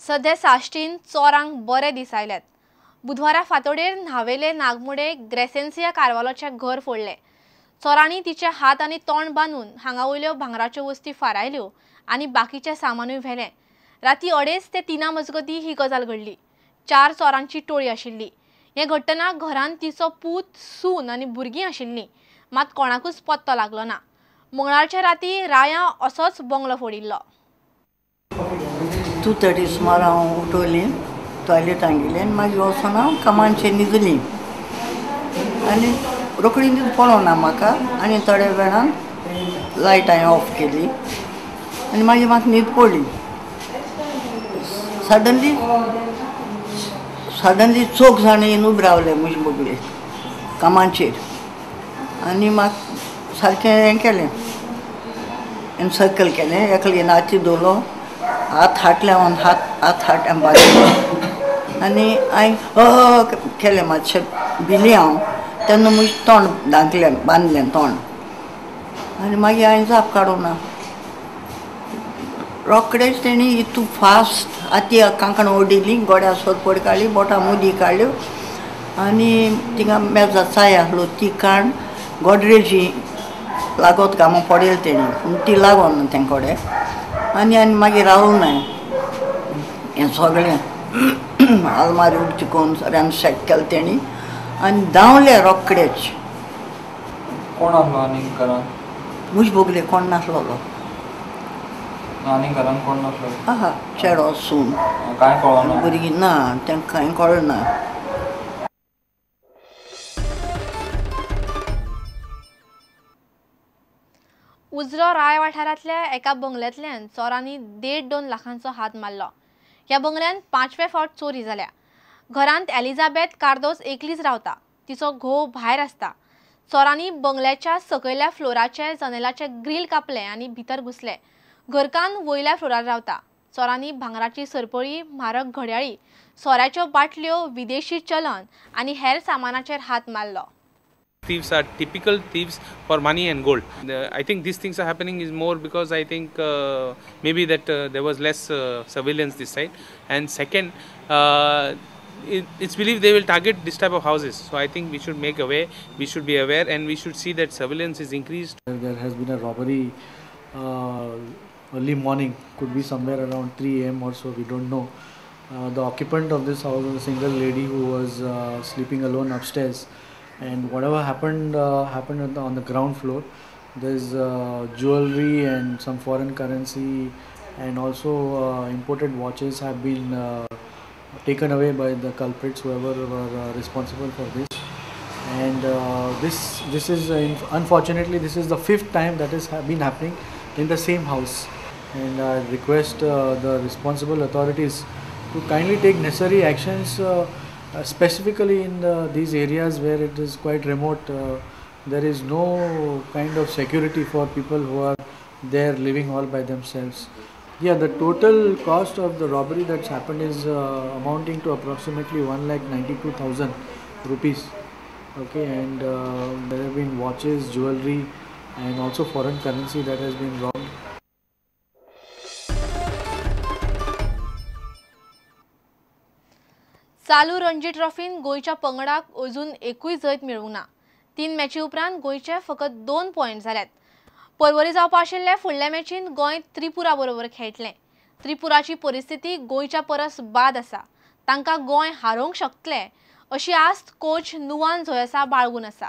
सध्या साश्टीन चोरांक बरे दीस आयल्यात. बुधवारा फांतोडेर न्हावेले नागमुडे ग्रेसेन्सिया कारवालोचें घर फोडलें. चोरांनी तिचे हात आनी तोंड बांदून हांगा वयल्यो भांगराच्यो वस्ती फारायल्यो आनी बाकीचें सामानूय व्हेलें. राती 2:30 ते 3 मजगतीं ही गजाल घडली. 4 चोरांची टोळी आशिल्ली. हें घडटना घरांत तिचो पूत, सून आनी भुरगीं आशिल्लीं, मात कोणाकूच पत्तो लागलो ना. मंगळारच्या राती राया असोच बंगलो फोडिल्लो. 2:30 सुमार हांव उठवली, टॉयलेटान गेली आनी मागीर वचून हांव कामांचेर न्हिदली आनी रोखडी न्हीद पडोना म्हाका आनी थोड्या वेळान लायट हांवें ऑफ केली आनी मागीर म्हाका न्हीद पडली. सडनली सडनली चोग जाण येवन उबे रावले म्हजे बगलेर कामाचेर आनी म्हाका सारकें हें केलें, एनसर्कल केलें. एकले हाती दवरलो, हात हाटले, हांव हात हाट बाजूलो आनी हांवें ह केलें, मातशें भिली हांव तेन्ना म्हजें तोंड धांकलें, बांदलें तोंड आनी मागीर हांवें जाप काडूंक ना. रोखडेच तेणी इतू फास्ट हाती कांकणां ओडिल्लीं, गोड्या सोरपड काडली, बोटां मुदी काडल्यो आनी थिंगा मेजा चाय आसलो ती काण गोडरेजी लागत कामां पडयल तेणी, पूण ती लागोन ना तें कडेन आनी आनी मागीर रावूं ना. हें सगळें आलमारी उगती करून सगळ्यान सेट केलें तेणी आनी धांवले रोखडेच. कोण आसलो आनी घरान? म्हजे बोगले कोण नासलोलो. आनी घरान कोण नासलो? आहा, चेडो सून कांय कळना, भुरगीं ना, तांकां कांय कळना. उजरो राय वाठारांतल्या एका बंगल्यांतल्यान चोरांनी 1.5-2 लाखांचो हात मारलो. ह्या बंगल्यांत 5वे फावट चोरी जाल्या. घरांत एलिझाबेथ कार्दोस एकलीच रावता, तिचो घोव भायर आसता. चोरांनी बंगल्याच्या सकयल्या फ्लोराचे जनेलाचे ग्रील कापले आनी भितर घुसले. घरकान्न वयल्या फ्लोरार रावता. चोरांनी भांगराची सरपळी, म्हारग घड्याळी, सोऱ्याच्यो बाटल्यो, विदेशी चलन आनी हेर सामानाचेर हात मारलो. Thieves are typical thieves for money and gold. I think these things are happening is more because I think maybe that there was less surveillance this side, and second, it's believed they will target this type of houses. So I think we should make aware, we should be aware, and we should see that surveillance is increased. There has been a robbery early morning, could be somewhere around 3 a.m. or so, we don't know. The occupant of this house was a single lady who was sleeping alone upstairs. And whatever happened happened on the ground floor. There's jewelry and some foreign currency, and also imported watches have been taken away by the culprits, whoever were responsible for this. And this is unfortunately this is the 5th time that has been happening in the same house. And I request the responsible authorities to kindly take necessary actions. Specifically in these areas where it is quite remote, there is no kind of security for people who are there living all by themselves. Yeah, the total cost of the robbery that's happened is amounting to approximately 1,92,000 rupees. Okay, and there have been watches, jewelry, and also foreign currency that has been robbed. चालू रणजी ट्रॉफीन गोंयच्या पंगडाक अजून एकूय जैत मेळूंक ना. 3 मॅची उपरांत गोंयचे फकत 2 पॉयंट जाल्यात. परवरी जावपा आशिल्ले फुडल्या मॅचीन गोंय त्रिपुरा बरोबर खेळटलें. त्रिपुराची परिस्थिती गोंयच्या परस बाद आसा. तांकां गोंय हारोवंक शकतलें अशी आस्त कोच नुवान जोयसा बाळगून आसा.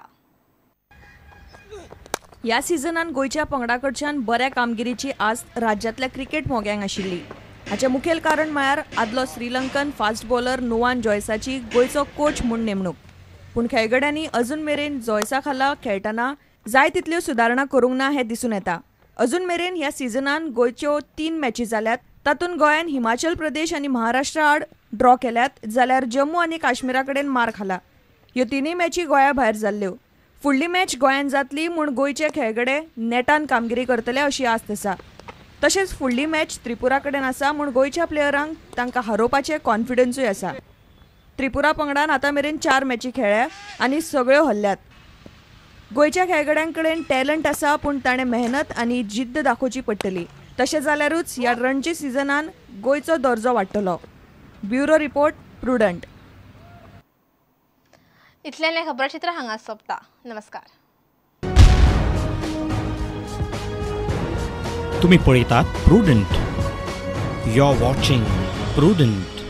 ह्या सिजनान गोंयच्या पंगडा कडच्यान बऱ्या कामगिरीची आस्त राज्यांतल्या क्रिकेट मोग्यांक आशिल्ली. हाचें मुखेल कारण म्हळ्यार आदलो श्रीलंकन फास्ट बॉलर नुवान जॉयसाची गोंयचो कोच म्हूण नेमणूक. पूण खेळगड्यांनी अजून मेरेन जॉयसा खाला खेळटना जाय तितल्यो सुदारणा करूंक ना हें दिसून येता. अजून मेरेन ह्या सिजनान गोंयच्यो 3 मॅची जाल्यात, तातूंत गोंयान हिमाचल प्रदेश आनी महाराष्ट्रा आड ड्रॉ केल्यात, जाल्यार जम्मू आनी काश्मीरा कडेन मार खाला. ह्यो 3 मॅची गोंया भायर जाल्ल्यो. फुडली मॅच गोंयान जातली म्हूण गोंयचे खेळगडे नेटान कामगिरी करतले अशी आस्त आसा. तशेंच फुडली मॅच त्रिपुरा कडेन आसा म्हूण गोंयच्या प्लेयरांक तांकां हारोवपाचें कॉन्फिडन्सूय आसा. त्रिपुरा पंगडान आतां मेरेन 4 मॅची खेळ्ळ्या आनी सगळ्यो हरल्यात. गोंयच्या खेळगड्यां कडेन टॅलंट आसा, पूण ताणें मेहनत आनी जिद्द दाखोवची पडटली. तशें जाल्यारूच ह्या रणजी सिजनान गोंयचो दर्जो वाडटलो. Bureau report, Prudent. इतल्यान हें खबराचित्र हांगा सोंपता. नमस्कार. तुम्ही पळयतात Prudent. You are watching Prudent.